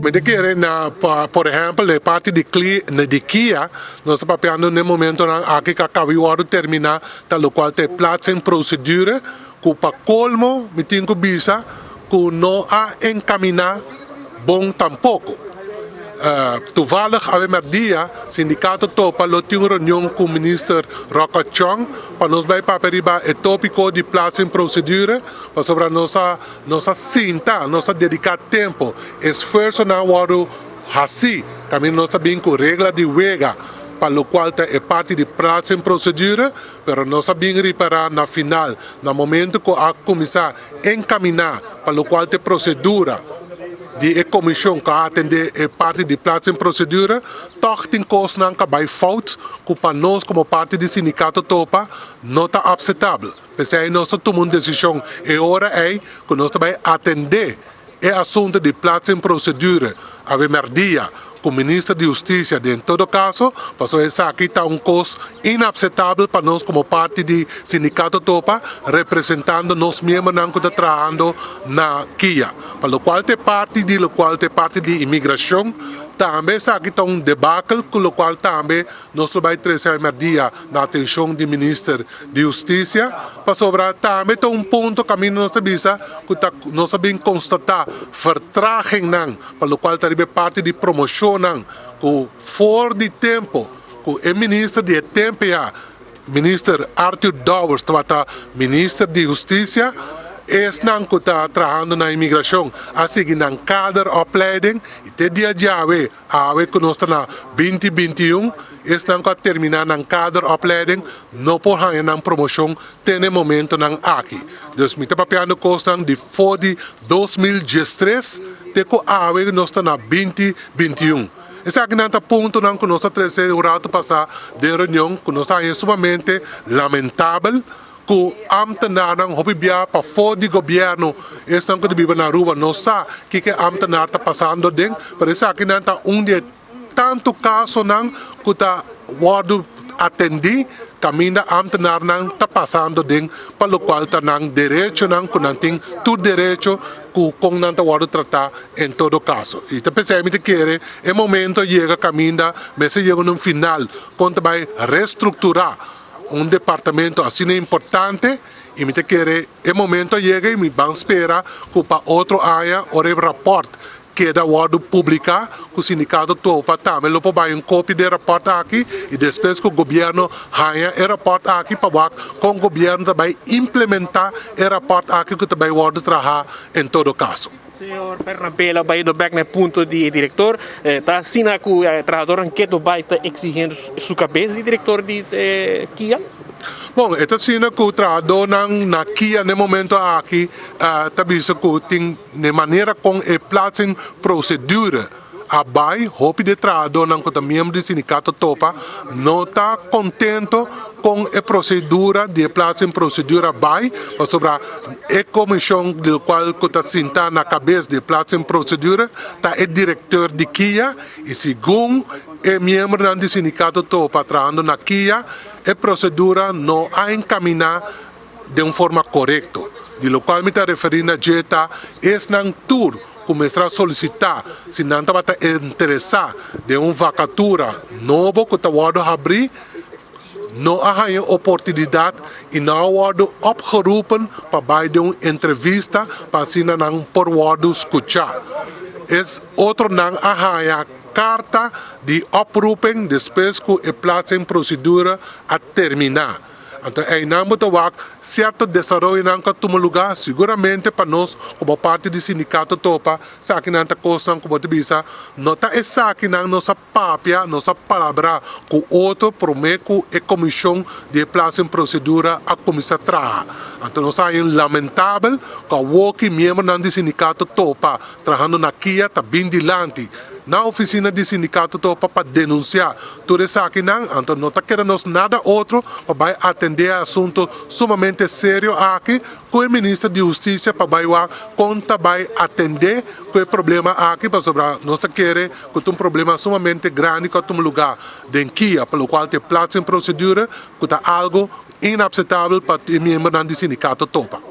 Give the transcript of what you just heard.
Mi ta kere na, por ehèmpel, e parti di di kia, nos ta papiando na e momentonan aki ku a kaba i wòrdu terminá ta lokual ta e plaatsingprocedure ku pa kolmo mi tin ku bisa ku no a enkaminá bon tampoko. Toevallig awe merdia sindikato topa lo tin un reunion ku minister Rocco Chong pa nos bai papia riba e topiko di plaatsingprocedure pasobra nos a nos a sinta, nos a dediká tempo, esfuersonan a wòrdu hasí kaminda nos ta bin ku regla di wega pa lokual ta e parti di plaatsingprocedure, pero nos a bin ripará na final na momento ku a kuminsá enkaminá pa lokual ta e prosedura di e komishon ku a atendé e parti di plaatsingprocedure, tòg tin kosnan ku a bai fout ku pa nos komo parti di sindikato topa no ta apsetabel. P'esei nos ta tuma un desishon e ora ei ku nos ta bai atendé e asuntu di plaatsingprocedure awe mèrdia ku Minister di Hustisia den todo kaso, pasobra esaki ta un kos inapsetabel pa nos komo parti di Sindikato Topa representando nos miembronan ku ta trahando na kia. Pa lokual ta e parti di lokual ta e parti di imigrashon, tambe esaki ta un debakel ku lokual tambe nos lo bai trese awe mèrdia na atenshon di Minister di Hustisia, pasobra tambe ta un punto kaminda nos ta bisa ku ta nos a bin konstatá vertragingnan pa lokual ta riba e parti di promoshonnan ku for di tempo ku e minister di e tempo ya, Minister Arthur Dowers tabata Minister di Hustisia, esnan ku ta trahando na imigrashon a sigui nan kaderopleiding i te dia djawe, awe ku nos ta na 2021, esnan ku a terminá nan kaderopleiding no por haña nan promoshon te na e momentonan aki. Dus mi ta papiando kosnan di for di 2013 te ku awe nos ta na 2021. Esakinan ta puntonan ku nos a trese un ratu pasá den reunion ku nos a haña sumamente lamentabel ku ámtenarnan hopi bia pafó di gobièrnu, esnan ku ta biba na Aruba no sa kiko e ámtenar ta pasando den, pero esakinan ta un di e Tantu kasonan ku ta wòrdu atendí kaminda ámtenarnan ta pasando den pa lokual ta nan derechonan ku nan tin tur derecho ku kon nan ta wòrdu tratá en todo kaso. I ta p'esei mi ta kere e momento a yega kaminda mester yega na un final kon ta bai restrukturá un departamento asina importante i mi ta kere e momento a yega i mi ban spera ku pa otro aña ora e rapòrt Keda wòrdu publiká ku sindikato topa tambe lo por bai un kopia di e rapòrt aki i despues ku gobièrnu haña e rapòrt aki pa wak kon gobièrnu ta bai implementá e rapòrt aki ku ta bai wòrdu trahá en todo kaso. Señor Bernabé lo bai bek na e punto di e direktor. Ta asina ku e trahadornan ketu bai ta eksigiendo su kabes di direktor di kia? Bon, e ta asina ku trahadornan na kia na e momento aki ta bisa ku tin. N'e manera kon e plaatsingprocedure a bai, hopi di e trahadónan ku ta miembro di sindikato topa no ta kontento kon e prosedura di e plaatsingprocedure a bai, pasobra e komishon di lokual ku ta sinta na kabes di e plaatsingprocedure ta e direkteur di kia i segun e miembronan di sindikato topa trahando na kia e prosedura no a enkaminá den un forma korekto. Di lokual mi ta referí na dje ta esnan tur ku mester a solisitá si nan tabata interesá den un vakatura nobo ku ta wòrdu habrí, no a haña oportunidat i no a wòrdu opgeroepen pa bai den un entrevista pa asina nan por wòrdu skuchá. Es otronan a haña karta di oproeping despues ku e plaatsingprocedure a terminá. Anto einan bo ta wak sierto desaroyonan ku a tuma lugá, siguramente pa nos komo parti di sindikato topa esakinan ta kosnan ku bo ta bisa no ta esakinan nos a papia, nos a palabrá ku otro promé ku e komishon di e plasa en prosedura a kuminsá traha. Anto nos a haña lamentabel ku awoki miembronan di sindikato topa trahando na kia ta bin dilanti na ofisina di sindikato topa pa denunsiá Tur esakinan, anto no ta keda nos nada otro pa bai atendé e asunto sumamente serio aki ku e Minister di Hustisia pa bai wak kon ta bai atendé ku e problema aki pasobra nos ta kere ku ta un problema sumamente grandi ku a tuma lugá den kia pa lokual ta e plaatsingprocedure ku ta algo inapsetabel pa e miembronan di sindikato topa.